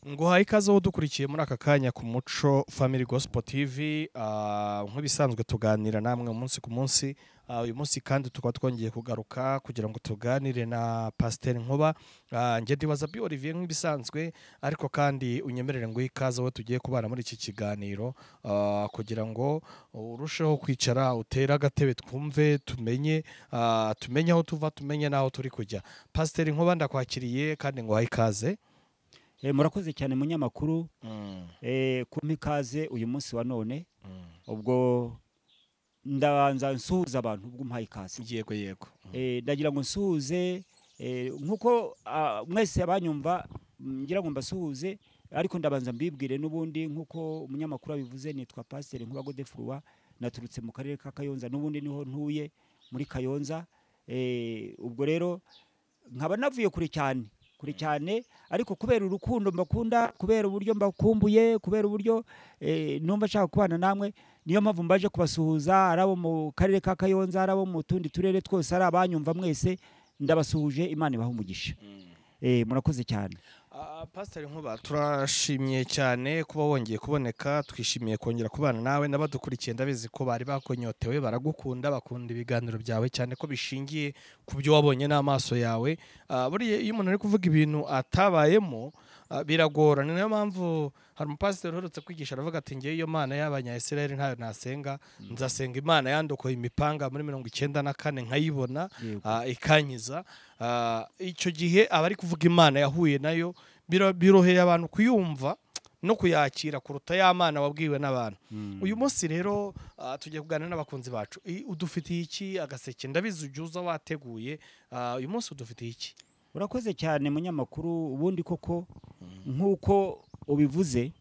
Nguhaye ikaze wowe udukurikiye muri aka kanya ku Muco Family Gospel TV. Nk'ibisanzwe tuganira namwe umunsi ku munsi. Uyu munsi kandi tukaba twongeye kugaruka kugira ngo tuganire na Pasiteri Nkuba. Njye ndibaza Bi Olivier nk'ibisanzwe, ariko kandi unyemerere ngo ikaze wowe tugiye kubana muri iki kiganiro, kugira ngo urusheho kwicara utere agatebe twumve, tumenye, tumenye aho tuva, tumenye n'aho turi kujya. Pasiteri Nkuba, ndakwakiriye kandi nguhaye ikaze. Murakoze cyane munyamakuru, kumpa ikaze uyu munsi wa none. Ubwo ndabanza nsuhuza abantu ubwo umpaye ikaze. Yego yego. Ndagira ngo nsuhuze, nkuko mwese abanyumva, ngira ngo mbasuhuze, ariko ndabanza mbibwire n'ubundi nkuko umunyamakuru abivuze, nitwa Pasiteri Nkuba Godefroid, naturutse mu karere ka Kayonza, n'ubundi niho ntuye muri Kayonza. Ubwo rero nkaba navuye kure cyane, kure cyane, ariko kubera urukundo mbakunda, kubera uburyo mbakumbuye, kubera uburyo numva nshaka kubana namwe, niyo mpamvu mbaje kubasuhuza, ari abo mu karere ka Kayonza, ari abo mu tundi turere twose, ari abanyumva mwese, ndabasuhuje, Imana ibahe umugisha. Murakoze cyane. Pasiteri Nkuba, turashimye cyane kuba wongeye kuboneka, twishimiye kongera kubana nawe n'abadukurikiye. Ndabizi ko bari bakonyotewe, baragukunda, bakunda ibiganiro byawe cyane ko bishingiye ku byo wabonye n'amaso yawe. Buriya iyo umuntu ari kuvuga ibintu atabayemo, biragora. Ni nayo mpamvu hari umupasiteri uherutse kwigisha aravuga ati ngewe iyo Mana y'Abanya-Israel ntayo nasenga, nzasenga Imana yandokoye imipanga muri 94 nkayibona, ikankiza. Icyo gihe aba ari kuvuga Imana yahuye nayo, biroheye abantu kuyumva no kuyakira kuruta ya Mana wabwiwe n'abantu. Uyu munsi rero tugiye kuganira n'abakunzi bacu. Udufitiye iki agaseke? Ndabizi ujya uza wateguye. Uyu munsi udufitiye iki? Urakoze cyane munyamakuru. Ubundi koko nk'uko ubivuze,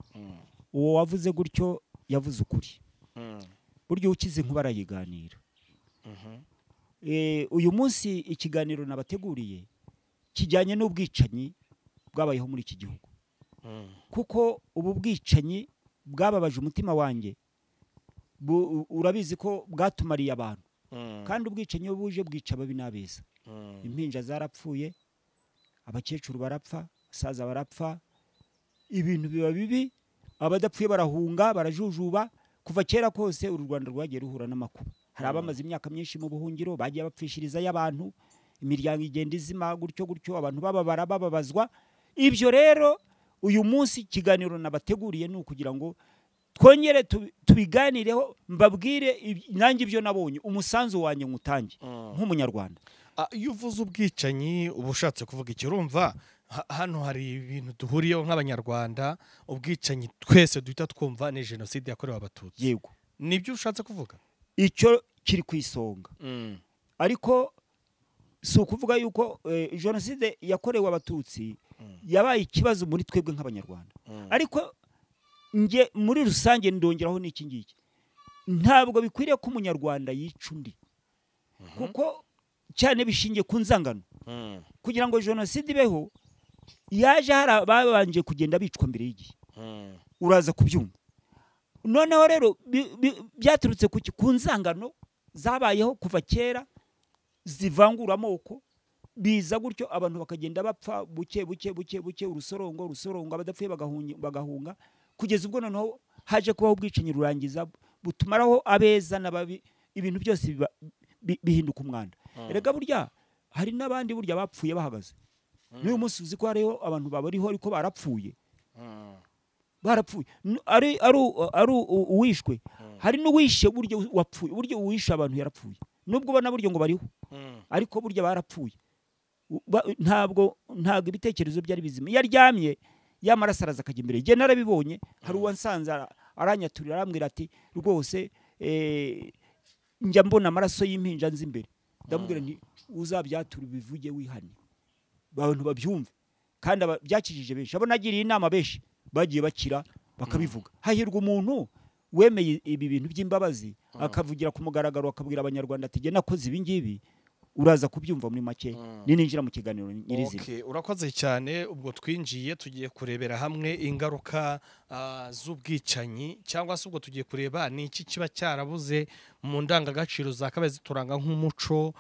uwo wavuze gutyo yavuze ukuri. Buryo ukize inkuba arayiganira. Uyu munsi ikiganiro nabateguriye kijyanye n'ubwicanyi bwabayeho muri iki gihugu. Kuko ubu bwicanyi bwababaje umutima wanjye, urabizi ko bwatumariye abantu. Kandi ubwicanyi buje bwica ababi n'abeza. Impinja zarapfuye, abakecuru barapfa, abasaza barapfa, ibintu biba bibi, abadapfuye barahunga, barajujuba. Kuva kera kose uru Rwanda rwagiye ruhura n'amakuba. Hari abamaze imyaka myinshi mu buhungiro, bagiye bapfishiriza y'abantu, imiryango igenda izima gutyo gutyo, abantu bababara, bababazwa. Ibyo rero uyu munsi ikiganiro nabateguriye ni ukugira ngo twongere tubiganireho, mbabwire nanjye ibyo nabonye, umusanzu wanjye nkutange nk'umunyarwanda. Iyo uvuze ubwicanyi uba ushatse kuvuga iki? Urumva hano hari ibintu duhuriyeho nk'abanyarwanda, ubwicanyi twese duhita twumva ni jenoside yakorewe Abatutsi. Yego. Nibyo ushatse kuvuga? Icyo kiri ku isonga. Ariko si ukuvuga yuko jenoside yakorewe Abatutsi yabaye ikibazo muri twebwe nk'abanyarwanda. Ariko nge muri rusange ndongeraho n'iki ngiki, ntabwo bikwiriye ko umunyarwanda yica undi. Kuko cyane bishingiye ku nzangano. Kugira ngo jenoside ibeho, yaje hari ababanje kugenda bicwa mbere y'igihe. Uraza kubyumva. Noneho rero byaturutse ku nzangano zabayeho kuva kera, zivangura amoko, biza gutyo abantu bakagenda bapfa buke buke buke buke, urusorongo urusorongo, abadapfuye bagahunga, kugeza ubwo noneho haje kubaho ubwicanyi rurangiza butumaraho abeza n'ababi, ibintu byose bihinduka umwanda. Erega burya hari n'abandi burya bapfuye bahagaze. N'uyu munsi uzi ko hariho abantu babariho ariko barapfuye. Barapfuye. Ari uwishwe. Hari n'uwishe burya wapfuye, burya uwishe abantu yarapfuye. Nubwo ubona burya ngo bariho, ariko burya barapfuye. Ntabwo ibitekerezo byari bizima. Iyo aryamye yamaraso araza akajya imbere. Jye narabibonye, hari uwansanze aranyaturira arambwira ati rwose njya mbona amaraso y'impinja nzi imbere. Ndamubwira nti uzabyatura ubivuge wihane, abantu babyumve. Kandi byakijije benshi, abo nagiriye inama benshi bagiye bakira bakabivuga. Hahirwa umuntu wemeye ibi bintu by'imbabazi, akavugira ku mugaragaro, akabwira abanyarwanda ati jye nakoze ibi ngibi. Uraza kubyumva muri make ninjira mu kiganiro nyirizina. Okay, urakoze cyane. Ubwo twinjiye tugiye kurebera hamwe ingaruka z'ubwicanyi, cyangwa se ubwo tugiye kureba ni iki kiba cyarabuze mu ndangagaciro zakabaye zituranga nk'umuco,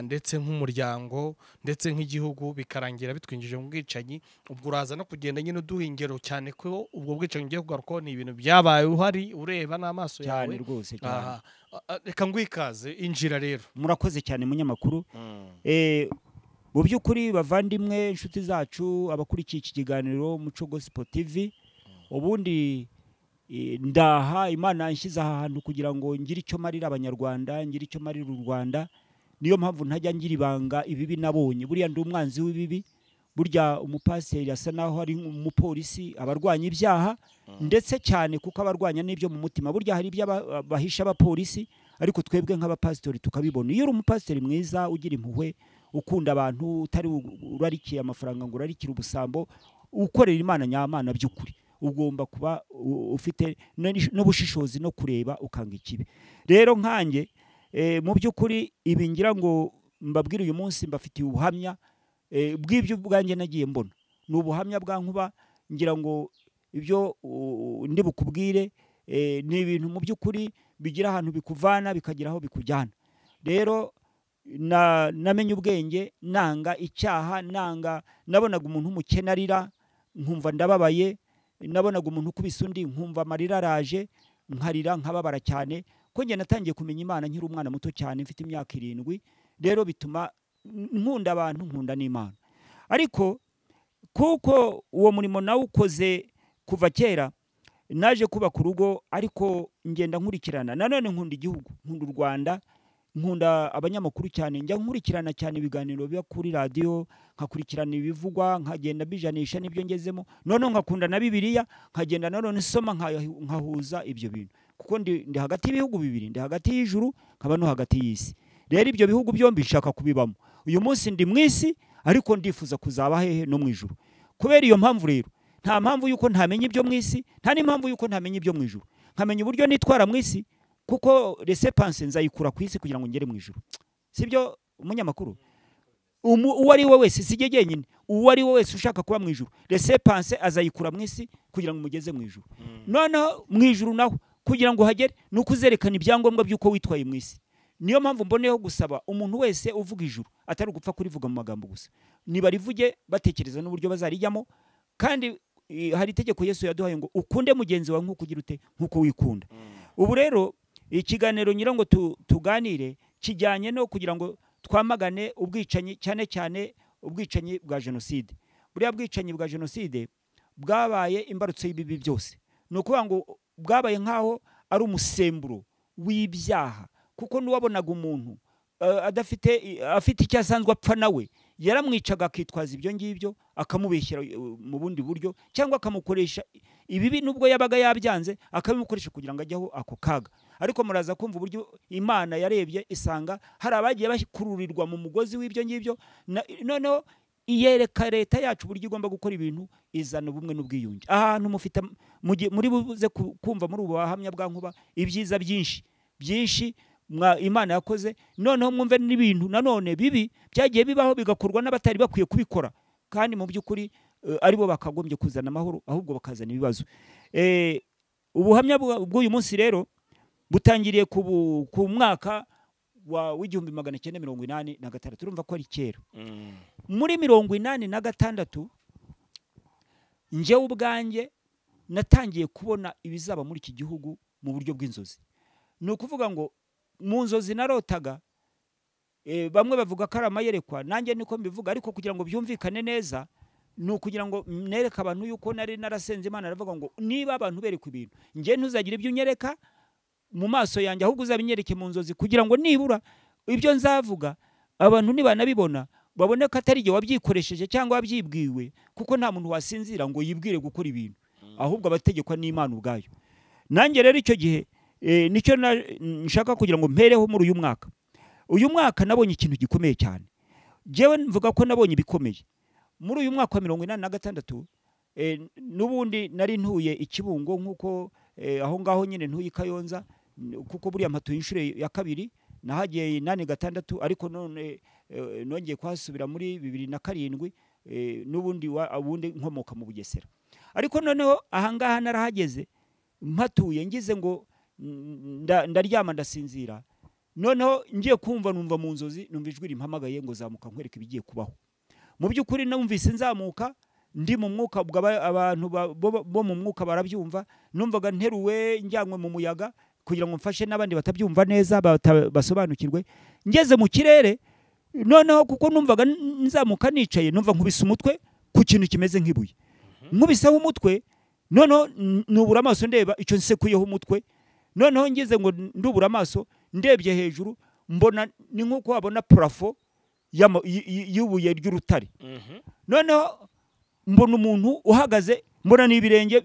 ndetse nk'umuryango ndetse nk'igihugu, bikarangira bitwinjije mu bwicanyi. Ubwo uraza no kugenda nyine uduha ingero, cyane ko ubwo bwicanyi ugiye kugarukaho ni ibintu byabaye uhari ureba n'amaso yawe. Cyane rwose cyane. Reka ngwikaze, injira rero. Murakoze cyane munyamakuru. Mu by'ukuri bavandimwe, inshuti zacu, abakurikiye iki kiganiro Muco Gospel TV, ubundi ndaha Imana nshyize aha hantu kugira ngo ngire icyo marira Abanyarwanda, ngire icyo marira u Rwanda. Niyo mpamvu ntajya ngira ibanga ibibi nabonye. Buriya ndi umwanzi w'ibibi. Burya umupasiteri asa naho ari umupolisi, abarwanya ibyaha ndetse cyane, kuko abarwanya n'ibyo mu mutima. Burya hari ibyo bahisha abapolisi, ariko twebwe nk'abapasitori tukabibona. Iyo uri umupasiteri mwiza ugira impuhwe, ukunda abantu, utari urarikiye amafaranga ngo urarikire ubusambo, ukorera Imana nyamana by'ukuri, ugomba kuba ufite n'ubushishozi no kureba ukanga ikibi. Rero nkanjye mu by'ukuri ibi ngira ngo mbabwire uyu munsi, mbafitiye ubuhamya bw'ibyo ubwanjye nagiye mbona. Ni ubuhamya bwa Nkuba, ngira ngo ibyo ndi bukubwire ni ibintu mu by'ukuri bigira ahantu bikuvana bikagira aho bikujyana. Rero namenye ubwenge, nanga icyaha, nanga nabonaga umuntu w'umukene arira nkumva ndababaye, nabonaga umuntu ukubise undi nkumva amarira araje, nkarira nkababara cyane. Ko njye natangiye kumenya Imana nkiri umwana muto cyane, mfite imyaka 7. Rero bituma nkunda abantu, nkunda n'Imana. Ariko kuko uwo murimo nawukoze kuva kera, naje kubaka urugo, ariko ngenda nkurikirana. Nanone nkunda igihugu, nkunda u Rwanda, nkunda abanyamakuru cyane. Njya nkurikirana cyane ibiganiro biba kuri radiyo, nkakurikirana ibivugwa, nkagenda bijanisha n'ibyo ngezemo. Noneho nkakunda na Bibiliya, nkagenda nanone nsoma, nkahuza ibyo bintu, kuko ndi hagati y'ibihugu bibiri, ndi hagati y'ijuru nkaba no hagati y'isi. Rero ibyo bihugu byombi nshaka kubibamo. Uyu munsi ndi mu isi, ariko ndifuza kuzaba hehe? No mu ijuru. Kubera iyo mpamvu rero, nta mpamvu yuko ntamenya ibyo mu isi, nta n'impamvu yuko ntamenya ibyo mu ijuru. Nkamenya uburyo nitwara mu isi, kuko resepanse nzayikura ku isi kugira ngo ngere mu ijuru. Sibyo umunyamakuru? Uwo ari we wese, sijye jyenyine, uwo ari we wese ushaka kuba mu ijuru, resepanse azayikura mu isi kugira ngo umugeze mu ijuru. Noneho mu ijuru naho kugira ngo uhagere ni uko uzerekana ibyangombwa by'uko witwaye mu isi. Niyo mpamvu mboneyeho gusaba umuntu wese uvuga ijuru, atari ugupfa kurivuga mu magambo gusa, nibarivuge batekereza n'uburyo bazarijyamo. Kandi hari itegeko Yesu yaduhaye ngo ukunde mugenzi wawe nk'uko ugira ute, nk'uko wikunda. Ubu rero ikiganiro ngira ngo tuganire kijyanye no kugira ngo twamagane ubwicanyi, cyane cyane ubwicanyi bwa jenoside. Buriya bwicanyi bwa jenoside bwabaye imbarutso y'ibibi byose. Ni ukuvuga ngo bwabaye nk'aho ari umusemburo w'ibyaha, kuko n'uwabonaga umuntu adafite, afite icyo asanzwe apfa nawe, yaramwicaga akitwaza ibyo ngibyo, akamubeshyera mu bundi buryo, cyangwa akamukoresha ibibi nubwo yabaga yabyanze, akabimukoresha kugira ngo ajyeho ako kaga. Ariko muraza kumva uburyo Imana yarebye isanga hari abagiye bakururirwa mu mugozi w'ibyo ngibyo. Noneho iyereka leta yacu uburyo igomba gukora ibintu, izana ubumwe n'ubwiyunge. Ahantu mufite muri buze kumva muri ubu buhamya bwa Nkuba ibyiza byinshi byinshi Imana yakoze. Noneho mwumve n'ibintu nanone bibi byagiye bibaho bigakorwa n'abatari bakwiye kubikora, kandi mu by'ukuri aribo bakagombye kuzana amahoro, ahubwo bakazana ibibazo. Ubuhamya bw'uyu munsi rero butangiriye ku mwaka wa 1986. Urumva ko ari kera. Muri 86 njyewe ubwanjye natangiye kubona ibizaba muri iki gihugu mu buryo bw'inzozi. Ni ukuvuga ngo mu nzozi narotaga, bamwe bavuga ko ari amayerekwa, nanjye niko mbivuga, ariko kugira ngo byumvikane neza ni ukugira ngo nereke abantu yuko nari narasenze Imana, aravuga ngo niba abantu berekwa ibintu, njye ntuzagira ibyo unyereka mu maso yanjye, ahubwo uzabinyereke mu nzozi, kugira ngo nibura ibyo nzavuga abantu nibanabibona babone ko atari igihe wabyikoresheje cyangwa wabyibwiwe, kuko nta muntu wasinzira ngo yibwire gukora ibintu, ahubwo abategekwa n'Imana ubwayo. Nanjye rero icyo gihe nicyo nshaka kugira ngo mpereho muri uyu mwaka. Uyu mwaka nabonye ikintu gikomeye cyane. Jewe mvuga ko nabonye ibikomeye muri uyu mwaka wa 86. N'ubundi nari ntuye Ikibungo, nk'uko aho ngaho nyine ntuye i Kayonza, kuko buriya mpatuye inshuro ya kabiri, nahagiye 86, ariko none nongeye kuhasubira muri 2007, n'ubundi ubundi nkomoka mu Bugesera. Ariko noneho ahangaha narahageze mpatuye, ngize ngo ndaryama ndasinzira, Noneho ngiye kumva numva mu nzozi, numva ijwi rimpamagaye ngo zamuka nkwereke ibigiye kubaho. Mu by'ukuri numvise nzamuka ndi mu mwuka, ubwo abantu bo mu mwuka barabyumva, numvaga nteruwe njyanywe mu muyaga kugira ngo mfashe n'abandi batabyumva neza basobanukirwe. Ngeze mu kirere noneho kuko numvaga nzamuka nicaye, numva nkubise umutwe ku kintu kimeze nk'ibuye, nkubiseho umutwe, noneho nubura amaso ndeba icyo nsekuyeho umutwe. Noneho ngeze ngo ndubura amaso ndebye hejuru, mbona ni nk'uko wabona plafo y'ubuye ry'urutare. Noneho mbona umuntu uhagaze, mbona n'ibirenge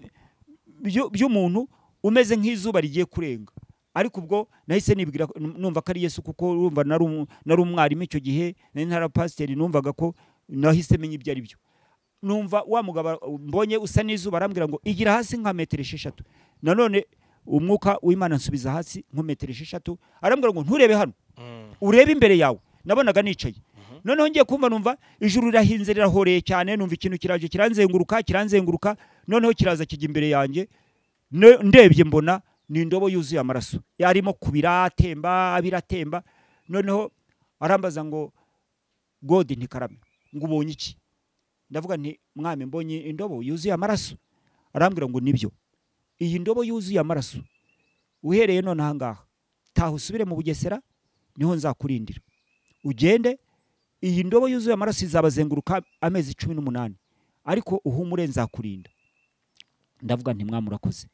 by'umuntu umeze nk'izuba rigiye kurenga. Ariko ubwo nahise nibwira numva ko ari Yesu, kuko urumva nari umwarimu icyo gihe, nari ntara pasiteri, numvaga ko nahise menya ibyo ari byo. Numva wa mugabo mbonye usa n'izuba arambwira ngo igira hasi nka metero 6. Nanone umwuka w'Imana nsubiza hasi nko metero 6, arambwira ngo nturebe hano, urebe imbere yawe. Nabonaga nicaye. Noneho ngiye kumva numva ijuru rirahinze rirahoreye cyane, numva ikintu kiraje kiranzenguruka kiranzenguruka, noneho kiraza kijya imbere yanjye. Ndebye mbona ni indobo yuzuye amaraso yarimo kubira atemba abiratemba. Noneho arambaza ngo God ntikarame, ngo ubonye iki? Ndavuga nti mwami mbonye indobo yuzuye amaraso. Arambwira ngo nibyo, iyi ndobo yuzuye amaraso uhereye none aha ngaha taha usubire mu Bugesera niho nzakurindira, ugende iyi ndobo yuzuye amaraso izabazenguruka amezi 18, ariko uhumure nzakurinda. Ndavuga nti mwami urakoze.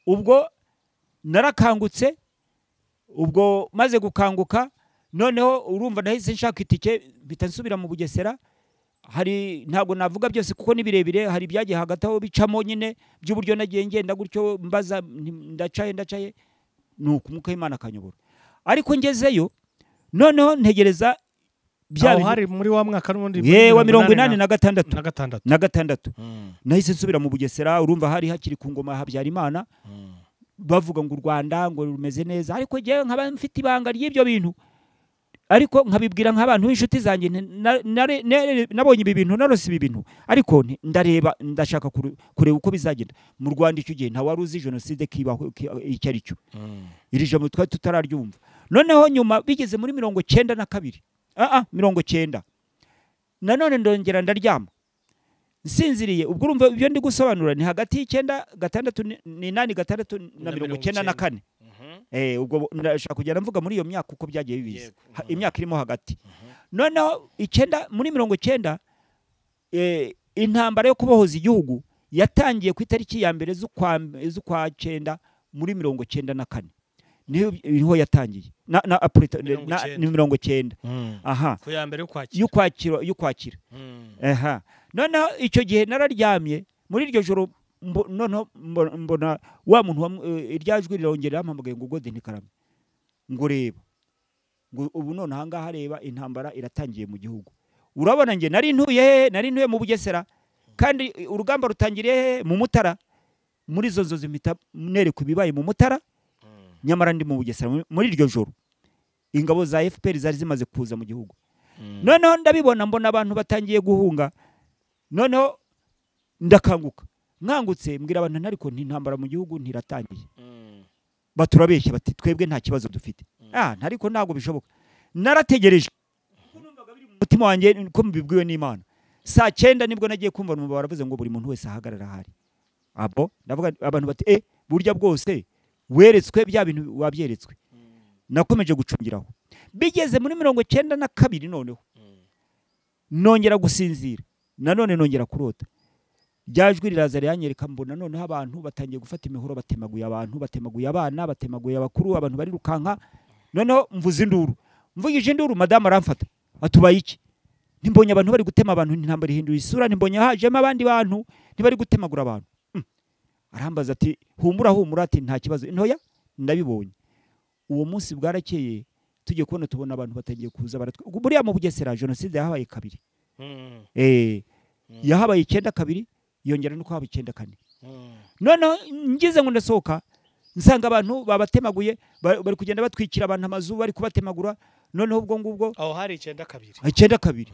Ubwo narakangutse. Ubwo maze gukanguka noneho urumva nahise nshaka itike mpita nsubira mu Bugesera. Hari ntabwo navuga byose kuko ni birebire, hari ibyagiye hagati aho bicamo nyine by'uburyo nagiye ngenda gutyo mbaza ndacaye ndacaye, nuko umwuka w'Imana akanyobora. Ariko ngezeyo noneho ntegereza bya aho hari muri wa mwaka n'ubundi wa 86 na gatandatu. Nahise nsubira mu Bugesera, urumva hari hakiri ku ngoma ya Habyarimana, bavuga ngo u Rwanda ngo rumeze neza, ariko ngewe nkaba mfite ibanga ry'ibyo bintu, ariko nkabibwira nk'abantu b'inshuti zanjye, nabonye ibi bintu, narose ibi bintu, ariko ndareba ndashaka kureba uko bizagenda mu Rwanda. Icyo gihe nta wari uzi jenoside kibaho icyo ari cyo, iri jambo twari tutararyumva. Noneho nyuma bigeze muri 92 90 nanone ndongera ndaryama nsinziriye. Ubwo urumva ibyo ndi gusobanura ni hagati y'icyenda gatandatu ni 8 gatandatu na 94. Ubwo ndashaka kugera mvuga muri iyo myaka uko byagiye bibiza, imyaka irimo hagati. Noneho 9 muri 90 intambara yo kubohoza igihugu yatangiye ku itariki ya mbere z'ukwa 9 muri 94, niho yatangiye na ni 90. Aha, ku ya mbere y'ukwakira. Aha, noneho icyo gihe nararyamye muri iryo joro, noneho mbona wa muntu irya jwi rirongera rampamagaye ngo God ntikarame, ngo reba, ngo ubu none aha ngaha reba intambara iratangiye mu gihugu. Urabona nge nari ntuye hehe? Nari ntuye mu Bugesera, kandi urugamba rutangiriye hehe? Mu Mutara. Muri izo nzozi mpita nereka ibibaye mu Mutara, nyamara ndi mu Bugesera. Muri iryo joro ingabo za FPR zari zimaze kuza mu gihugu. Noneho ndabibona, mbona abantu batangiye guhunga. Noneho ndakanguka, nkangutse mbwira abantu ntariko ntintambara mu gihugu ntiratangiye. Baturabeshya bati twebwe nta kibazo dufite. Ntariko ntabwo bishoboka. Narategereje umutima wanjye ko mbibwiwe n'Imana. Saa 9 nibwo nagiye kumva numva baravuze ngo buri muntu wese ahagarara ahari. Abo ndavuga abantu bati burya bwose weretswe bya bintu wabyeretswe. Nakomeje gucungiraho. Bigeze muri 92 noneho nongera gusinzira, nanone nongera kurota. Ryajwi riraza ryanyereka, mbona noneho abantu batangiye gufata imihoro, batemaguye abantu, batemaguye abana, batemaguye abakuru, abantu bari rukanka. Noneho mvuze induru, mvugije induru, madamu aramfata atubaye iki? Ntimbonye abantu bari gutema abantu, intambara ihinduye isura, ntimbonye hajemo abandi bantu ntibari gutemagura abantu. Arambaza ati humura humura, ati nta kibazo. Ntoya ndabibonye. Uwo munsi bwarakeye tugiye kubona tubona abantu batangiye kuza baratwe. Buriya mu Bugesera jenoside yahabaye kabiri. Yahabaye 92 yongera no kuhaba 94. Noneho ngize ngo ndasohoka nsanga abantu babatemaguye, bari kugenda batwikira abantu amazu, bari kubatemagura. Noneho ubwo ngubwo aho hari 92. 92.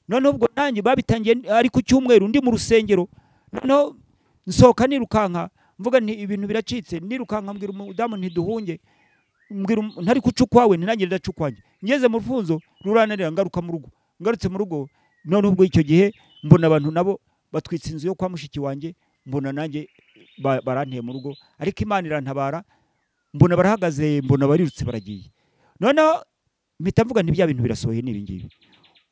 Noneho ubwo nanjye babitangiye ari ku cyumweru ndi mu rusengero. Noneho nsohoka nirukanka mvuga nti ibintu biracitse, nirukanka mbwira umudamu nti duhunge. Mbwira ntari kucukwawe ntinangire ndacukwanjye. Ngeze mu rufunzo rurananira, ngaruka mu rugo. Ngarutse mu rugo none ubwo icyo gihe mbona abantu nabo batwitse inzu yo kwa mushiki wanjye, mbona nanjye baranteye mu rugo, ariko Imana irantabara, mbona barahagaze, mbona barirutse baragiye. Noneho mpita mvuga nti bya bintu birasohoye n'ibi ngibi.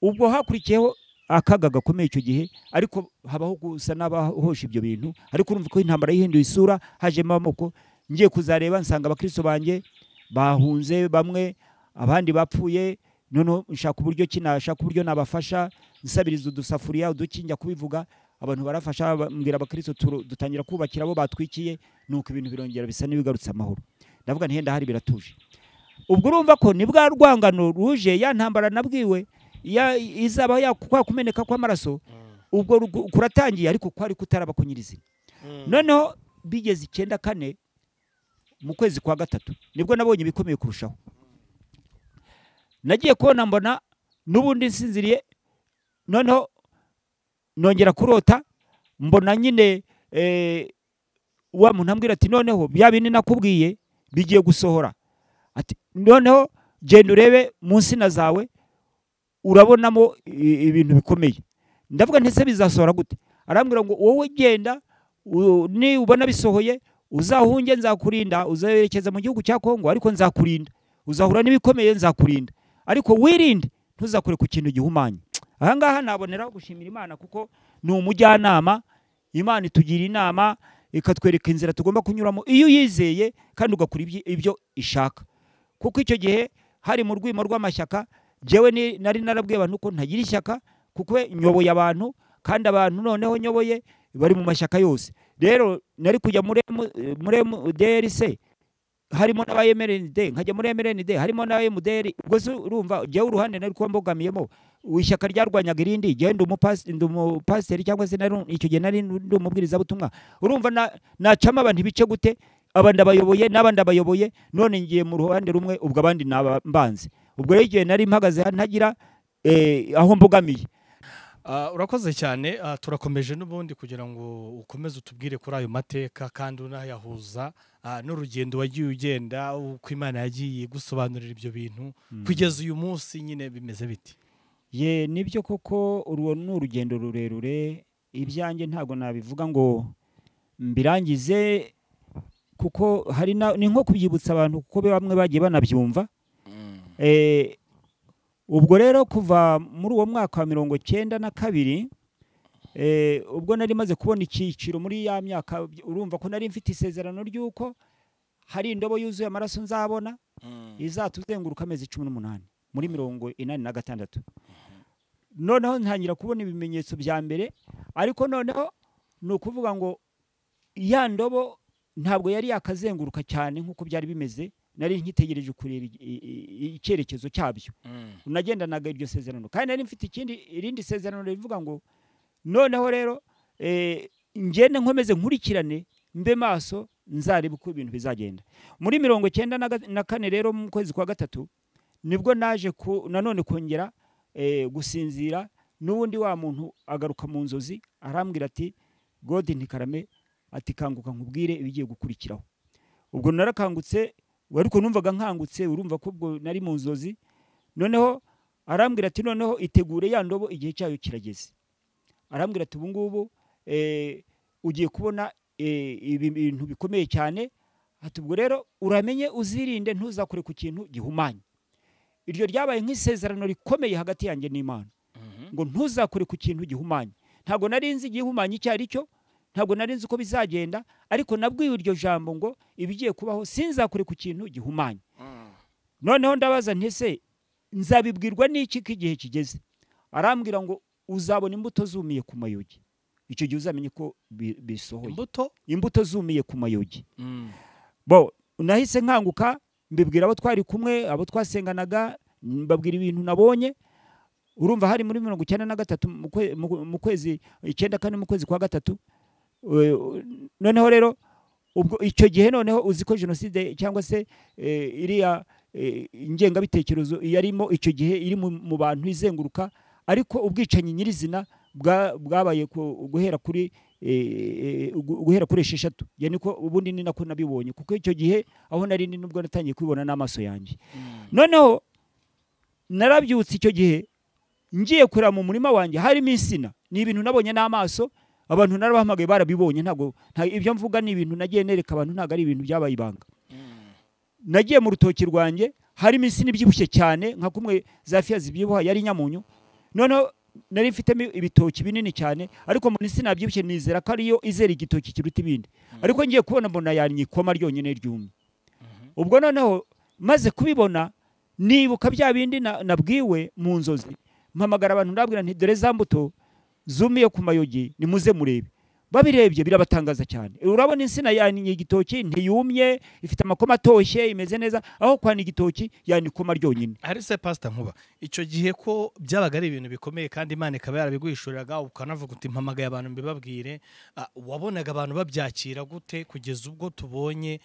Ubwo hakurikiyeho akaga gakomeye icyo gihe, ariko habaho gusa n'abahosha ibyo bintu, ariko urumva ko intambara yihinduye isura, hajemo amoko. Ngiye kuzareba nsanga abakristo banjye bahunze bamwe, abandi bapfuye. Noneho nshaka uburyo kinashaka uburyo nabafasha, nsabiriza udusafuriya udukinja kubivuga, abantu barafasha, mbwira abakristo dutangira kubakira abo batwikiye, nuko ibintu birongera bisa n'ibigarutse amahoro. Ndavuga nti henda hari biratuje. Ubwo urumva ko ni bwa rwangano ruje, ya ntambara nabwiwe ya izaba ya kwa kumeneka kw'amaraso, ubwo kuratangiye, ariko kwari kutaraba kunyirizina. Noneho bigeze 94 mu kwezi kwa gatatu nibwo nabonye ibikomeye kurushaho. Nagiye kubona mbona n'ubundi nsinziriye, noneho nongera kurota mbona nyine wa muntu ambwira ati noneho bya bindi nakubwiye bigiye gusohora, ati noneho genda urebe mu nsina zawe urabonamo ibintu bikomeye. Ndavuga nti se bizasohora gute? Arambwira ngo wowe genda, ni ubona bisohoye uzahunge, nzakurinda, uzerekeza mu gihugu cya Kongo, ariko nzakurinda, uzahura n'ibikomeye nzakurinda, ariko wirinde ntuzakure ku kintu gihumanye. Aha ngaha naboneraho gushimira Imana kuko ni umujyanama. Imana itugira inama ikatwereka inzira tugomba kunyuramo iyo uyizeye kandi ugakora ibyo ishaka. Kuko icyo gihe hari mu rwimo rw'amashyaka, jewe nari narabwiye abantu ko ntagira ishyaka, kuko nyoboye abantu, kandi abantu noneho nyoboye bari mu mashyaka yose. Rero nari kujya muri MDRC harimo n'aba MRND, nkajya muri MRND harimo n'aba MDR. Ubwo se urumva jewe uruhande nari kuba mbogamiyemo, ishyaka ryarwanyaga irindi, jewe ndi umupasiteri cyangwa se nari icyo gihe nari ndi umubwirizabutumwa. Urumva nacamo abantu ibice gute, abandi abayoboye n'abandi abayoboye, none ngiye mu ruhande rumwe ubwo abandi nabambanze. Ubwo rero igihe nari mpagaze ntagira aho mbogamiye. Urakoze cyane. Turakomeje n'ubundi kugira ngo ukomeze utubwire kuri ayo mateka kandi unayahuza n'urugendo wagiye ugenda, uko Imana yagiye gusobanurira ibyo bintu kugeza uyu munsi nyine bimeze biti. Ye nibyo koko urwo ni urugendo rurerure, ibyanjye ntago nabivuga ngo mbirangize, kuko hari ni nko kubyibutsa abantu kuko bamwe bagiye banabyumva. Ubwo rero kuva muri uwo mwaka wa 92 ubwo nari maze kubona icyiciro muri ya myaka, urumva ko nari mfite isezerano ry'uko hari indobo yuzuye amaraso nzabona izatuzenguruka amezi 18 muri 86. Noneho ntangira kubona ibimenyetso bya mbere, ariko noneho ni ukuvuga ngo ya ndobo ntabwo yari yakazenguruka cyane nkuko byari bimeze, nari nkitegereje kureba icyerekezo cyabyo. Nagendanaga iryo sezerano, kandi nari mfite ikindi irindi sezerano rivuga ngo noneho rero ngende nkomeze nkurikirane mbe maso nzarebe uko ibintu bizagenda. Muri 94 rero mu kwezi kwa gatatu nibwo naje nanone kongera gusinzira, n'ubundi wa muntu agaruka mu nzozi arambwira ati God ntikarame, ati kanguka nkubwire ibigiye gukurikiraho. Ubwo narakangutse, ariko numvaga nkangutse, urumva ko ubwo nari mu nzozi. Noneho arambwira ati noneho itegure ya ndobo igihe cyayo kirageze. Arambwira ati ubu ngubu ugiye kubona ibi bintu bikomeye cyane, ati ubwo rero uramenye uzirinde ntuzakure ku kintu gihumanye. Iryo ryabaye nk'isezerano rikomeye hagati yanjye n'Imana, ngo ntuzakure ku kintu gihumanye. Ntabwo nari nzi igihumanye icyo ari cyo, ntabwo nari nzi uko bizagenda, ariko nabwiwe iryo jambo ngo ibigiye kubaho sinzakure ku kintu gihumanye. Noneho ndabaza nti se nzabibwirwa n'iki ko igihe kigeze? Arambwira ngo uzabona imbuto zumiye ku mayogi, icyo gihe uzamenye ko bisohoye. Imbuto zumiye ku mayogi. Bo nahise nkanguka mbibwira abo twari kumwe, abo twasenganaga, mbabwira ibintu nabonye. Urumva hari muri 93 mu kwezi 94 mu kwezi kwa gatatu. Noneho rero ubwo icyo gihe noneho uzi ko jenoside cyangwa se iriya ingengabitekerezo yarimo icyo gihe iri mu bantu izenguruka, ariko ubwicanyi nyirizina bwabaye guhera kuri guhera kuri 6 niko ubundi ni nako nabibonye, kuko icyo gihe aho nari ndi nubwo natangiye kwibona n'amaso yanjye. Noneho narabyutse icyo gihe ngiye kureba mu murima wanjye harimo insina, ni ibintu nabonye n'amaso, abantu narabahamagaye barabibonye, ntabwo ibyo mvuga ni ibintu nagiye nereka abantu, ntabwo ari ibintu byabaye ibanga. Nagiye mu rutoki rwanjye harimo insina ibyibushye cyane nka kumwe za fiya zibyibuha, yari nyamunyu. Noneho nari mfitemo ibitoki binini cyane, ariko mu insina yabyibushye nizera ko ariyo izera igitoki kiruta ibindi, ariko ngiye kubona mbona yannye ikoma ryonyine ryumye. Ubwo noneho maze kubibona nibuka bya bindi nabwiwe mu nzozi, mpamagara abantu ndabwira nti dore za mbuto zumiye ku mayogi nimuze murebe. Babirebye birabatangaza cyane. Urabona insina yannye igitoki ntiyumye, ifite amakoma atoshye, imeze neza, aho kwana igitoki yani ikoma ryonyine. Hari se Pastor Nkuba, icyo gihe ko byabaga ari ibintu bikomeye kandi Imana ikaba yarabiguhishuriraga, ukanavuga uti mpamagaye abantu mbibabwire, wabonaga abantu babyakira gute kugeza ubwo tubonye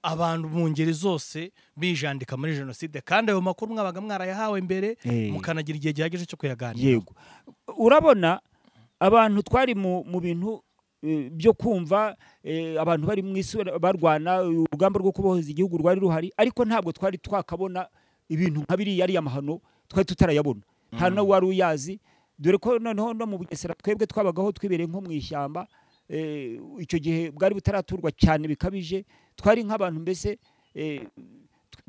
abantu mu ngeri zose bijandika muri jenoside, kandi ayo makuru mwabaga mwarayahawe mbere mukanagira igihe gihagije cyo kuyaganira? Yego, urabona abantu twari mu bintu byo kumva abantu bari mu isi barwana urugamba rwo kubohoza igihugu rwari ruhari, ariko ntabwo twari twakabona ibintu nka biriya ari amahano, twari tutarayabona, nta no wari uyazi. Dore ko noneho no mu Bugesera twebwe twabagaho twibereye nko mu ishyamba, icyo gihe bwari butaraturwa cyane bikabije, twari nk'abantu mbese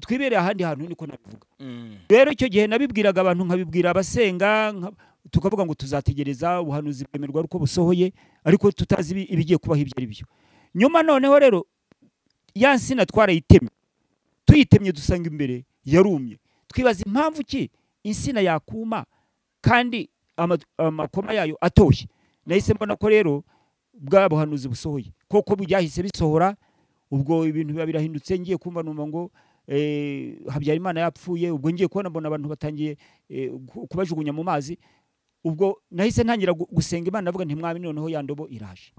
twibereye ahandi hantu, niko nabivuga. Rero icyo gihe nabibwiraga abantu, nkabibwira abasenga, tukavuga ngo tuzategereza ubuhanuzi bwemerwa uko busohoye, ariko tutazi ibigiye kubaho ibyo ari byo. Nyuma noneho rero ya nsina twarayitemye, tuyitemye dusanga imbere yarumye, twibaza impamvu ki insina yakuma kandi amakoma yayo atoshye. Nahise mbona ko rero bwa buhanuzi busohoye koko, byahise bisohora. Ubwo ibintu biba birahindutse, ngiye kumva numva ngo Habyarimana yapfuye, ubwo ngiye kubona mbona abantu batangiye kubajugunya mu mazi. Ubwo nahise ntangira gusenga Imana, navuga nti mwami noneho ya ndobo iraje.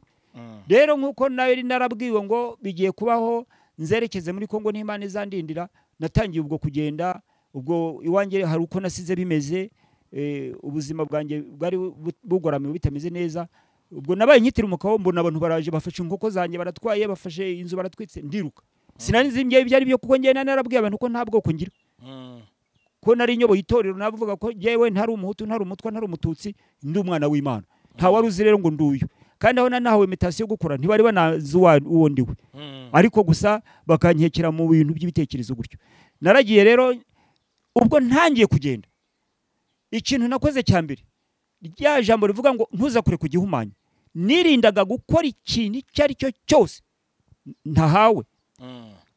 Rero nkuko nari narabwiwe ngo bigiye kubaho nzerekeze muri Kongo n'Imana izandindira, natangiye ubwo kugenda. Ubwo iwanjye hari uko nasize bimeze, ubuzima bwanjye bwari bugoramiwe bitameze neza. Ubwo nabaye nkitira umukawo, mbona abantu baraje bafashe inkoko zanjye baratwaye, bafashe inzu baratwitse, ndiruka. Sinari nzi ibyo ari byo, kuko njye narabwiye abantu ko nta bwoko ngira, ko nari nyoboye itorero navuga ko jewe ntari umuhutu, ntari umutwa, ntari umututsi, ndi umwana w'Imana. Nta wari uzi rero ngo nduyu, kandi aho nahawe imitation yo gukora ntibari banazi uwo ndiwe, ariko gusa bakankekera mu bintu by'ibitekerezo gutyo. Naragiye rero, ubwo ntangiye kugenda, ikintu nakoze cya mbere, rya jambo rivuga ngo ntuzakure ku gihumanya, nirindaga gukora ikintu icyo ari cyo cyose ntahawe.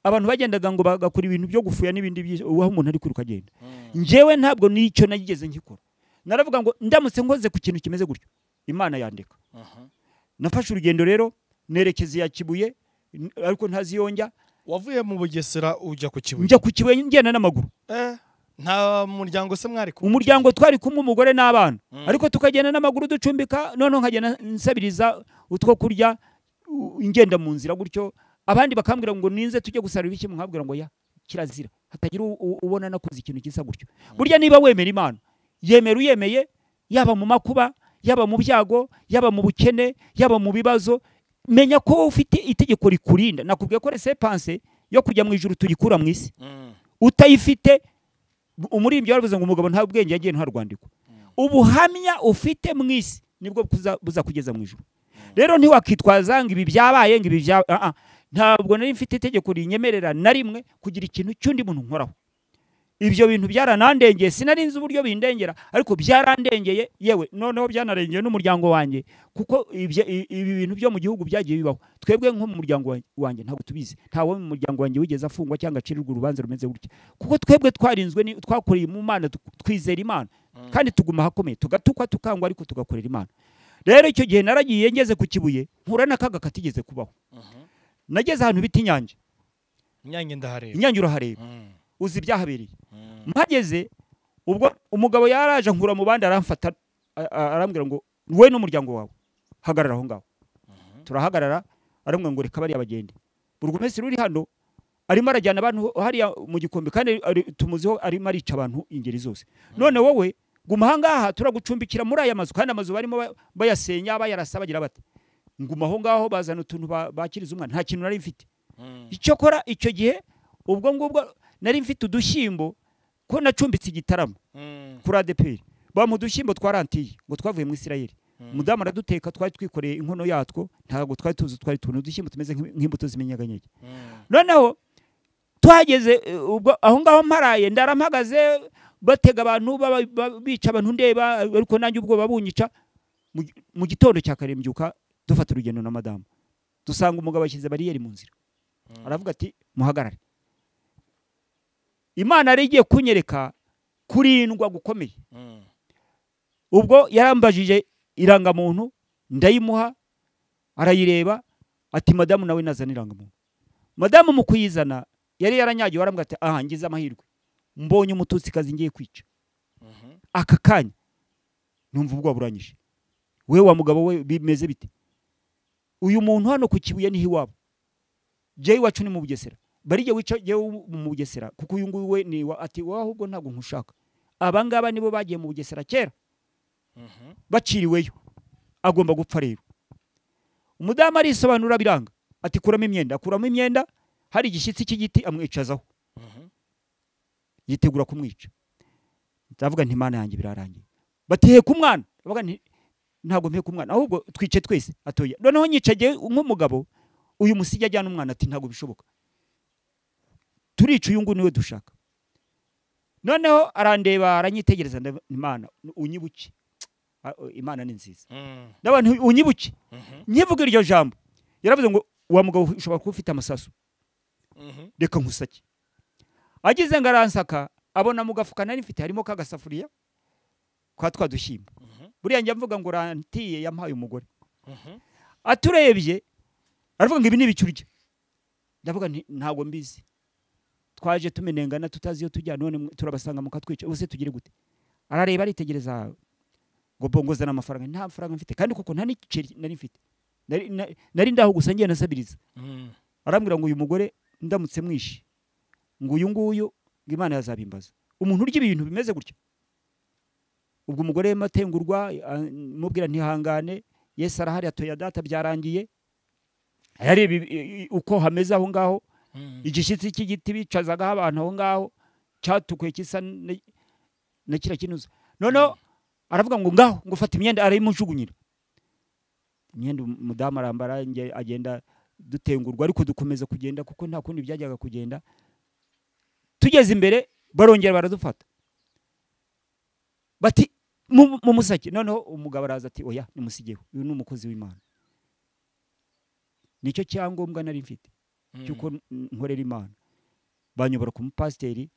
Abantu bagendaga ngo bagakora ibintu byo gufuya n'ibindi aho umuntu ari kwiruka agenda. Njyewe ntabwo nicyo nagigeze nkikora. Naravuga ngo ndamutse nkoze ku kintu kimeze gutyo Imana yandika. Nafashe urugendo rero nerekeza ya Kibuye, ariko ntazi yonjya. Wavuye mu Bugesera ujya ku Kibuye? Njya ku Kibuye ngenda n'amaguru. Nta muryango se mwari kumwe? Umuryango twari kumwe, umugore n'abana, ariko tukagenda n'amaguru ducumbika. Noneho nkagenda nsabiriza utwo kurya ingenda mu nzira gutyo, abandi bakambwira ngo ninze tujye gusarura ibiki, nkabwira ngo ya kirazira, hatagira ubona nakoze ikintu gisa gutyo. Burya niba wemera Imana, yemera uyemeye, yaba mu makuba, yaba mu byago, yaba mu bukene, yaba mu bibazo, menya ko ufite itegeko rikurinda. Nakubwiye ko resepanse yo kujya mu ijuru tuyikura mu isi. Utayifite, umurimbyi yaravuze ngo umugabo nta bwenge yagiye nta rwandiko. Ubuhamya ufite mu isi nibwo buzakugeza mu ijuru. Rero ntiwakitwaza ngo ibi byabaye, ngo ibi bya ntabwo nari mfite itegeko rinyemerera na rimwe kugira ikintu cy'undi muntu nkoraho. Ibyo bintu byaranandengeye, sinari nzi uburyo bindengera, ariko byarandengeye, yewe noneho byanarengeye n'umuryango wanjye, kuko ibi bintu byo mu gihugu byagiye bibaho. Twebwe nko mu muryango wanjye ntabwo tubizi, ntawe mu muryango wanjye wigeze afungwa cyangwa acirirwa urubanza rumeze gutya, kuko twebwe twarinzwe, twakoreye mu Mana, twizera Imana, kandi tuguma ahakomeye, tugatukwa tukangwa, ariko tugakorera Imana. Rero icyo gihe naragiye ngeze ku Kibuye, mpura n'akaga katigeze kubaho. Nageze ahantu bita Inyange. Inyange ndahareba. Inyange urahareba. Uzi ibyahabereye. Mpageze ubwo umugabo yaraje nkura mu bandi, aramfata arambwira ngo we n'umuryango wawe hagarara aho ngaho. Turahagarara, arambwira ngo reka bariya bagende. Burugumesitiri uri hano arimo arajyana abantu hariya mu gikombe, kandi tumuziho arimo arica abantu ingeri zose. None wowe guma aha ngaha, turagucumbikira muri aya mazu, kandi amazu barimo bayasenya bayarasa bagira bate. Nguma aho ngaho bazana utuntu bakiriza umwana, nta kintu nari mfite. Icyokora icyo gihe ubwo ngubwo nari mfite udushyimbo ko nacumbitse igitaramo kuri ADPR, bamu udushyimbo twarantiye ngo twavuye mu Isirayeli. Umudamu araduteka, twari twikoreye inkono yatwo, ntabwo twari tuzi twari tuntu udushyimbo tumeze nk'imbuto z'imenyeganyege. Noneho tuhageze ubwo aho ngaho mparaye ndarampagaze, batega abantu bica abantu ndeba, ariko nanjye ubwoba bunyica. Mu gitondo cya kare mbyuka dufata urugendo na madamu, dusanga umugabo ashyize bariyeri mu nzira. Aravuga ati muhagarare. Imana yari igiye kunyereka kurindwa gukomeye. Ubwo yarambajije irangamuntu ndayimuha, arayireba ati madamu nawe nazana irangamuntu. Madamu mu kuyizana yari yaranyagiwe, arambwira ati aha ngize amahirwe mbonye umututsikazi ngiye kwica. Aka kanya numva ubwoba buranyishe. We wa mugabo we bimeze bite? Uyu muntu hano ku Kibuye niho iwabo, jewe iwacu ni mu Bugesera, barije wica jewe mu Bugesera kuko uyu nguyu we ni ati wowe ahubwo ntabwo nkushaka. Abangaba nibo bagiye mu Bugesera kera baciriweyo, agomba gupfa rero. Umudamu arisobanura biranga, ati kuramo imyenda, akuramo imyenda, hari igishyitsi cy'igiti amwicazaho, yitegura kumwica. Ndavuga nti Imana yanjye birarangiye. Bati heka umwana, ndavuga nti ntabwo mpeka umwana ahubwo twice twese. Atoya noneho nyicage nk'umugabo, uyu musijya ajyana umwana, ati ntabwo bishoboka, turica uyu nguyu niwe dushaka. Noneho arandeba aranyitegereza, Imana unyibuke, Imana ni nziza, n'abantu unyibuke. Nkivuga iryo jambo yaravuze ngo wa mugabo ushobora kuba ufite amasasu, reka nkusake. Agize ngo aransaka, abona mu gafuka nari mfite harimo kagasafuriya kwa twadushyimbo. Buriya njya mvuga ngo rantiye yampaye umugore. Aturebye aravuga ngo ibi ni ibiki urya? Ndavuga nti ntabwo mbizi, twaje tumenengana tutazi iyo tujya, none turabasanga mukatwica, ubuse tugire gute? Arareba aritegereza ngo bongozana amafaranga, nta mafaranga mfite kandi kuko nta n'igiceri nari mfite, nari ndaho gusa ngiye nasabiriza. Arambwira ngo uyu mugore ndamutse mwishe, ngo uyu nguyu ngo Imana yazabimbaza, umuntu urya ibintu bimeze gutya. Ubwo umugore matengurwa mubwira ntihangane, Yesu arahari, atoya data byarangiye. Yari uko hameze aho ngaho, igishyitsi cy'igiti bicazagaho abantu aho ngaho cyatukuye kisa na kira kinuza. Noneho aravuga ngo ngaho ngo fata imyenda, arayimujugunyira imyenda. Umudamu arambara, agenda dutengurwa, ariko dukomeza kugenda kuko nta kundi byajyaga kugenda. Tugeze imbere barongera baradufata bati mu musake. Noneho umugabo araza ati oya nimusigeho, uyu ni umukozi w'Imana, nicyo cyangombwa nari mfite cyuko nkorera Imana. Banyobora ku mupasiteri,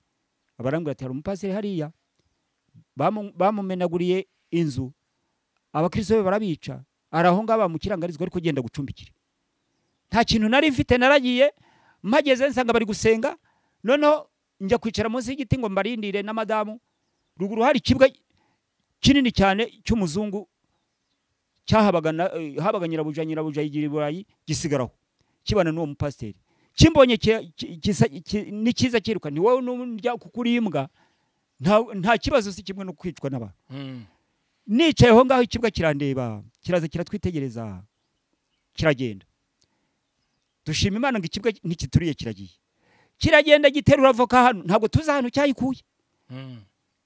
abarambwira ati hari umupasiteri hariya bamumenaguriye inzu, abakristo be barabica, araho ngaho bamukirangarizwa, ariko genda gucumbikira. Nta kintu nari mfite, naragiye mpageze nsanga bari gusenga. Noneho njya kwicara munsi y'igiti ngo mbarindire na madamu. Ruguru hari ikibwa kinini cyane cy'umuzungu cyahabaga habaga nyirabuja, nyirabuja yigira i Burayi, gisigaraho kibana n'uwo mupasiteri. Kimbonye ni cyiza cyiruka, ni wowe n'urya kuko uri imbwa, nta kibazo, si kimwe no kwicwa n'abantu. Nicaye aho ngaho ikibwa kirandeba, kiraza kiratwitegereza, kiragenda. Dushima Imana ngo ikibwa ntikituriye, kiragiye kiragenda giterura voka hano, ntabwo tuzi ahantu cyayikuye.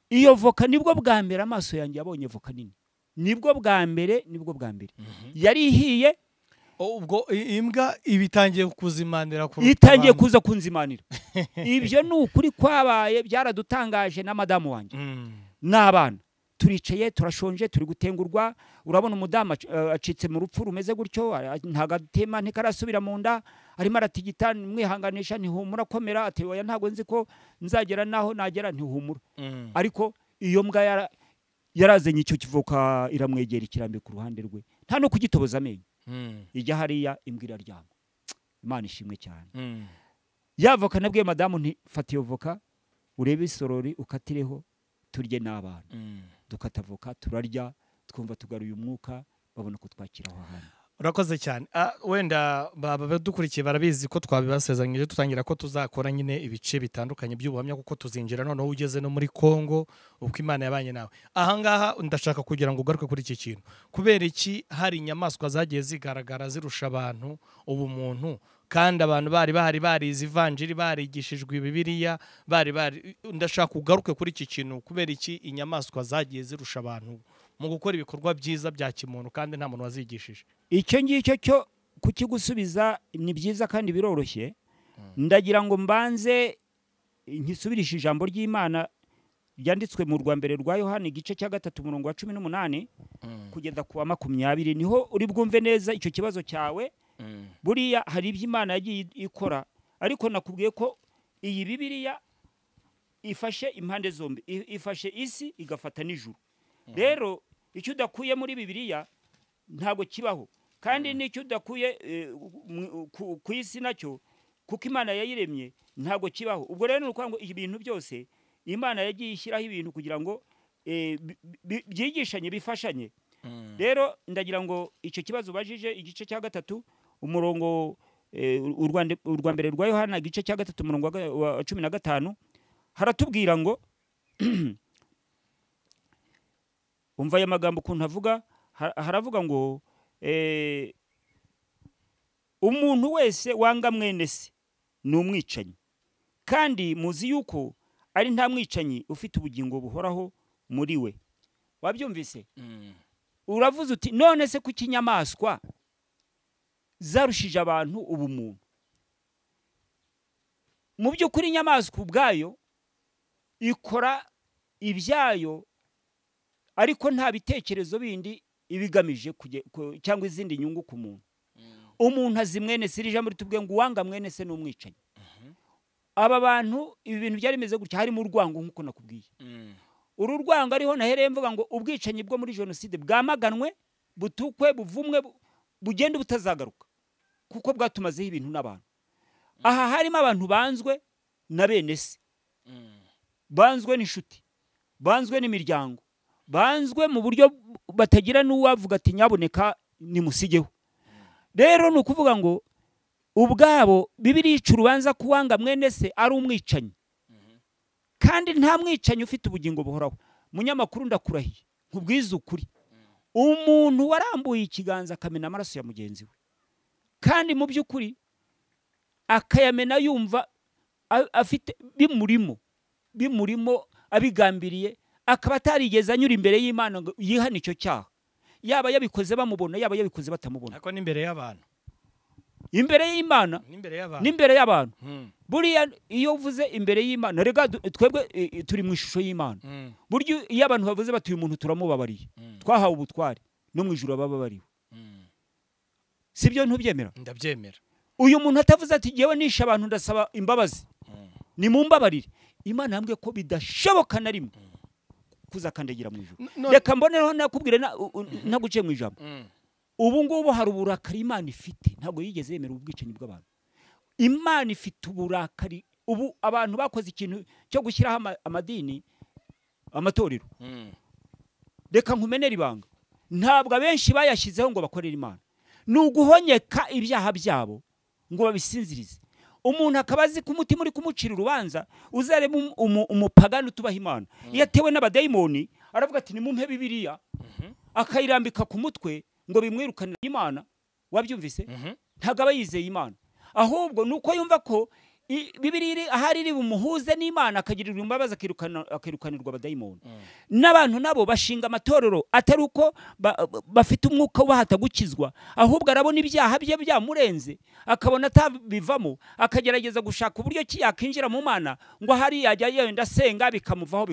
Iyo voka nibwo bwa mbere amaso yanjye yabonye voka nini, nibwo bwa mbere, nibwo bwa mbere yari ihiye. Ubwo imbwa ibitangiye kuzimanira, itangiye kuza kunzimanira. Ibyo ni ukuri kwabaye, byaradutangaje na madamu wanjye n'abana. Turicaye turashonje, turi gutengurwa, urabona umudamu acitse mu rupfu rumeze gutyo, ntagatema ntikarasubira mu nda, arimo aratigita, mwihanganisha ntihumura komera, ati oya ntabwo nzi ko nzagera naho nagera, ntihumura. Ariko iyo mbwa yarazanye icyo kivoka iramwegera, ikirambika ku ruhande rwe, nta no kugitoboza amenyo. Ijya hariya imbwa iraryama. Imana ishimwe cyane. Ya voka nabwiye madamu nti fata iyo voka urebe isorori ukatireho turye n'abana. Dukata voka turarya, twumva tugaruye umwuka, babona kutwakira aho hantu. Urakoze cyane. Wenda badukurikiye barabizi ko twabibasezeranyije tutangira ko tuzakora nyine ibice bitandukanye by'ubuhamya, kuko tuzinjira noneho ugeze no muri Kongo uko Imana yabanye nawe. Ahangaha ndashaka kugira ngo ugaruke kuri iki kintu. Kubera iki hari inyamaswa zagiye zigaragara zirusha abantu ubumuntu, kandi abantu bari bahari barize ivanjiri, barigishijwe Bibiliya, bari ndashaka ugaruke kuri iki kintu. Kubera iki inyamaswa zagiye zirusha abantu mu gukora ibikorwa byiza bya kimuntu kandi nta muntu wazigishije? Icyo ngicyo cyo kukigusubiza ni byiza kandi biroroshye. Ndagira ngo mbanze nkisubirishe ijambo ry'Imana ryanditswe mu rwa mbere rwa Yohana igice cya 3 umurongo wa 18 kugeza ku wa 20, niho uri bwumve neza icyo kibazo cyawe. Buriya hari ibyo Imana yagiye ikora, ariko nakubwiye ko iyi Bibiliya ifashe impande zombi, ifashe isi igafata n'ijuru. Rero icyo udakuye muri Bibiliya ntabwo kibaho, kandi n'icyo udakuye ku isi nacyo, kuko Imana yayiremye, ntabwo kibaho. Ubwo rero ni ukuvuga ngo ibintu byose Imana yagiye ishyiraho ibintu kugira ngo byigishanye, bifashanye. Rero ndagira ngo icyo kibazo ubajije, igice cya 3 umurongo urwa mbere rwa Yohana igice cya 3 umurongo wa 15, haratubwira ngo umva aya magambo ukuntu avuga. Haravuga ngo umuntu wese wanga mwene se ni umwicanyi, kandi muzi yuko ari nta mwicanyi ufite ubugingo buhoraho muri we. Wabyumvise? Uravuze uti none se kuki inyamaswa zarushije abantu ubumuntu? Mu by'ukuri inyamaswa ubwayo ikora ibyayo, ariko nta bitekerezo bindi ibigamije cyangwa izindi nyungu ku muntu. Umuntu azi mwene se, iri jambo ritubwiye ngo uwanga mwene se ni umwicanyi. Aba bantu ibi bintu byari bimeze gutya, harimo urwango nk'uko nakubwiye. Uru rwango ariho nahereye mvuga ngo ubwicanyi bwo muri jenoside bwamaganwe, butukwe, buvumwe, bugende butazagaruka, kuko bwatumazeho ibintu n'abantu. Aha harimo abantu banzwe na bene se, banzwe n'inshuti, banzwe n'imiryango, banzwe mu buryo batagira n'uwavuga ati nyaboneka nimusigeho. Rero ni ukuvuga ngo ubwabo Bibiliya ica urubanza kuwanga mwene se ari umwicanyi, kandi nta mwicanyi ufite ubugingo buhoraho. Munyamakuru ndakurahiye nkubwize ukuri, umuntu warambuye ikiganza akamena amaraso ya mugenzi we, kandi mu by'ukuri akayamena yumva afite bimurimo abigambiriye, akaba atarigeze anyura imbere y'Imana ngo yihane icyo cyaha, yaba yabikoze bamubona, yaba yabikoze batamubona, ariko n'imbere y'abantu, imbere y'Imana n'imbere y'abantu. Buriya iyo uvuze imbere y'Imana, rega twebwe turi mu ishusho y'Imana. Burya iyo abantu bavuze bati uyu muntu turamubabariye, twahawe ubutware, no mu ijuru bababariwe. Sibyo? Ntubyemera? Ndabyemera. Uyu muntu atavuze ati jewe nishe abantu ndasaba imbabazi, nimumbabarire, Imana yambwiye ko bidashoboka na rimwe kuzakandagira mu ijuru. Reka mbonereho nakubwire ntaguciye mu ijambo. Ubu ngubu hari uburakari Imana ifite, ntabwo yigeze yemera ubwicanyi bw'abantu. Imana ifite uburakari. Ubu abantu bakoze ikintu cyo gushyiraho amadini, amatorero. Reka nkumenere ibanga, ntabwo abenshi bayashyizeho ngo bakorere Imana, ni uguhonyeka ibyaha byabo ngo babisinzirize. Umuntu akaba azi ko umutima uri kumucira urubanza, uzareba umupagani utubaha Imana, iyo atewe n'abadayimoni aravuga ati nimumpe Bibiliya, akayirambika ku mutwe ngo bimwirukanire Imana. Wabyumvise? Ntabwo aba yizeye Imana, ahubwo nuko yumva ko Bibiliya ahari iri bumuhuze n'Imana, akagirirwa imbabazi, akirukanirwa abadayimoni. N'abantu nabo bashinga amatorero atari uko bafite umwuka ubahata gukizwa, ahubwo arabona ibyaha bye byamurenze, akabona atabivamo, akagerageza gushaka uburyo ki yakinjira mu Mana ngo ahari yajya yenda asenga bikamuvaho.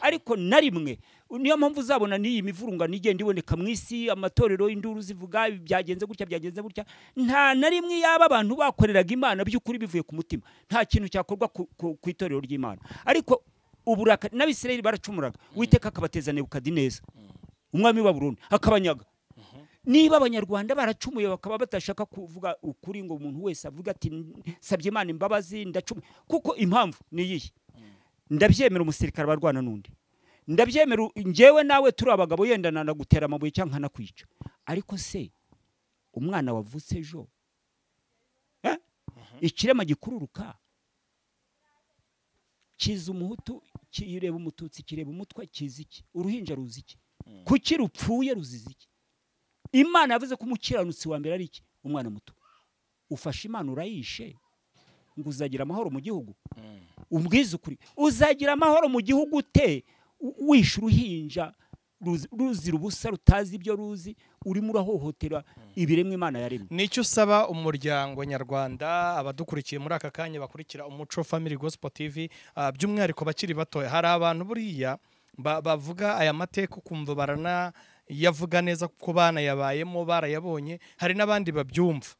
Ariko na rimwe, niyo mpamvu uzabona n'iyi mivurungano igenda iboneka mu isi, amatorero, induru zivuga byagenze gutya, byagenze gutya, nta na rimwe yaba abantu bakoreraga Imana by'ukuri bivuye ku mutima, nta kintu cyakorwa ku itorero ry'Imana. Ariko uburakari n'Abisirayeli baracumuraga, Uwiteka akabateza Nebukadineza umwami wa Babuloni akabanyaga. Niba abanyarwanda baracumuye bakaba batashaka kuvuga ukuri ngo umuntu wese avuga ati nsabye Imana imbabazi ndacumuye, kuko impamvu ni iyihe? Ndabyemera umusirikare barwana n'undi, ndabyemera njyewe nawe turi abagabo yenda nagutera amabuye cyangwa nkanakwica, ariko se Umwana wavutse ejo, ikirema gikururuka kiza umuhutu, kireba umututsi, kireba umutwa, kiza iki? Uruhinja ruzi iki? Kuki rupfuye ruzize iki? Imana yavuze ko umukiranutsi wa mbere ari iki? Umwana muto. Ufashe Imana urayishe ngo uzagira amahoro mu gihugu? Umbwize ukuri, uzagira amahoro mu gihugu ute wishe uruhinja ruzira ubusa, rutazi ibyo ruzi, urimo urahohotera ibiremwa Imana yaremye? Nicyo usaba umuryango nyarwanda, abadukurikiye muri aka kanya bakurikira Umuco Family Gospel TV, by'umwihariko bakiri batoya. Hari abantu buriya bavuga aya mateka ukumva baranayavuga neza kuko banayabayemo, barayabonye. Hari n'abandi babyumva.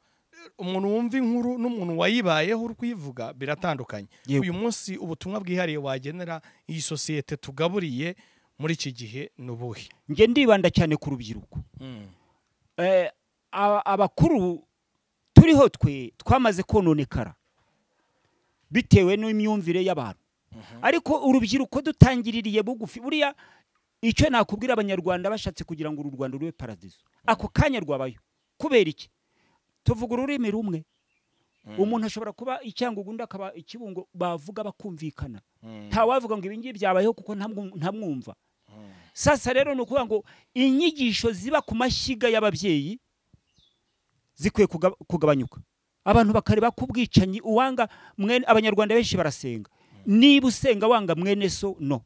Umuntu wumva inkuru n'umuntu wayibayeho uri kuyivuga biratandukanye. Uyu munsi ubutumwa bwihariye wagenera iyi sosiyete tugaburiye muri iki gihe n'ubuhe? Nge ndibanda cyane ku rubyiruko. Abakuru turiho twe twamaze kononekara bitewe n'imyumvire y'abantu. Ariko urubyiruko dutangiririye bugufi. Buriya icyo nakubwira abanyarwanda bashatse kugira ngo uru Rwanda rube paradizo, ako kanya rwabayo. Kubera iki? Tuvuga ururimi rumwe. Umuntu ashobora kuba Icyangugu undi akaba Ikibungo, bavuga bakumvikana. Ntawavuga ngo ibi ngibi byabayeho kuko ntamwumva. Sasa rero ni ukuvuga ngo inyigisho ziba ku mashyiga y'ababyeyi zikwiye kugabanyuka. Abantu bakareba ko ubwicanyi uwanga mwene, abanyarwanda benshi barasenga. Niba usenga wanga mwene so, no,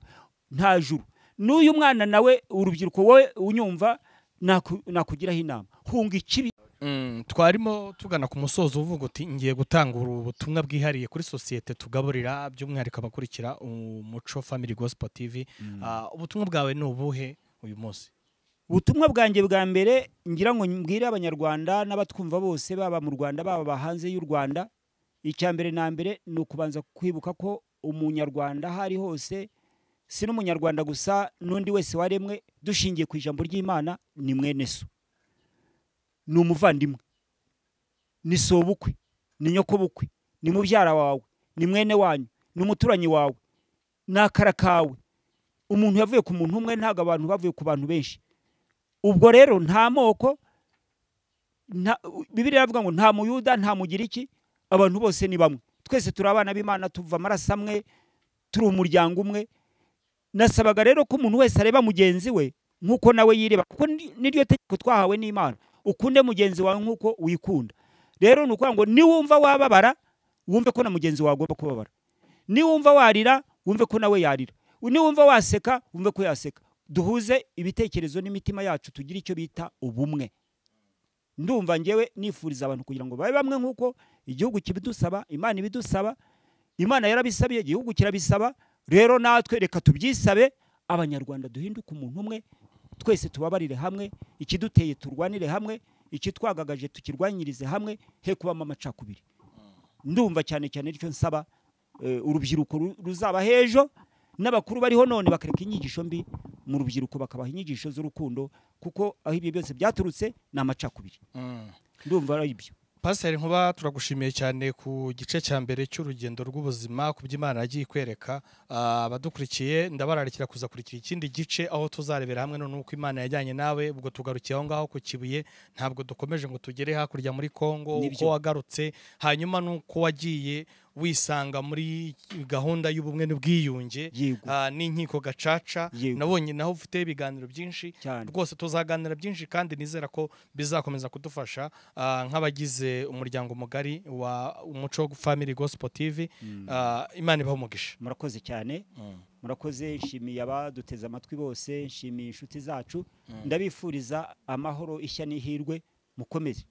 nta juru. N'uyu mwana nawe urubyiruko wowe unyumva, nakugiraho inama, hunga ikibi. Twarimo tugana ku musozo, uvuga uti ngiye gutanga ubutumwa bwihariye kuri sosiyete tugaburira, by'umwihariko abakurikira Umuco Family Gospel TV. Ubutumwa bwawe ni ubuhe uyu munsi? Ubutumwa bwanjye bwa mbere ngira ngo mbwire abanyarwanda n'abatwumva bose, baba mu Rwanda baba hanze y'u Rwanda, icya mbere na mbere ni ukubanza kwibuka ko umunyarwanda aho ari hose, si n'umunyarwanda gusa, n'undi wese waremwe dushingiye ku ijambo ry'Imana, ni mwene so, ni umuvandimwe, ni sobukwe, ni nyokobukwe, ni mubyara wawe, ni mwene wanyu, ni umuturanyi wawe, ni akara kawe. Umuntu yavuye ku muntu umwe, ntabwo abantu bavuye ku bantu benshi. Ubwo rero nta moko, Bibiliya iravuga ngo nta muyuda nta mugiriki, abantu bose ni bamwe, twese turi abana b'Imana, tuva amaraso amwe, turi umuryango umwe. Nasabaga rero ko umuntu wese areba mugenzi we nk'uko nawe yireba, kuko niryo tegeko twahawe n'Imana, ukunde mugenzi wawe nk'uko wikunda. Rero ni ukuvuga ngo niwumva wababara, wumve ko na mugenzi wawe agomba kubabara. Niwumva warira, wumve ko nawe yarira. Niwumva waseka, wumve ko yaseka. Duhuze ibitekerezo n'imitima yacu, tugire icyo bita ubumwe. Ndumva ngewe nifuriza abantu kugira ngo babe bamwe nk'uko igihugu kibidusaba, Imana ibidusaba. Imana yarabisabiye, igihugu kirabisaba. Rero natwe reka tubyisabe, abanyarwanda duhinduke umuntu umwe, twese tubabarire hamwe, ikiduteye turwanire hamwe, ikitwagagaje tukirwanyirize hamwe, he kubamo amacakubiri. Ndumva cyane cyane icyo nsaba urubyiruko ruzaba hejo, n'abakuru bariho none bakareka inyigisho mbi mu rubyiruko, bakabaha inyigisho z'urukundo, kuko aho ibyo byose byaturutse ni amacakubiri. Ndumva ari ibyo. Pasiteri Nkuba, turagushimiye cyane ku gice cya mbere cy'urugendo rw'ubuzima, ku by'Imana yagiye ikwereka. Abadukurikiye ndabararikira kuza kurikira ikindi gice aho tuzarebera hamwe none uko Imana yajyanye nawe. Ubwo tugarukiye aho ngaho ku Kibuye, ntabwo dukomeje ngo tugere hakurya muri Kongo, uko wagarutse, hanyuma nuko wagiye wisanga muri gahunda y'ubumwe n'ubwiyunge n'inkiko gacaca. Nabonye naho ufite ibiganiro byinshi rwose, tuzaganira byinshi kandi nizera ko bizakomeza kudufasha nk'abagize umuryango mugari wa Umuco Family Gospel TV. Imana ibahe umugisha. Murakoze cyane. Murakoze, nshimiye abaduteze amatwi bose, nshimiye inshuti zacu, ndabifuriza amahoro, ishya n'ihirwe, mukomeze.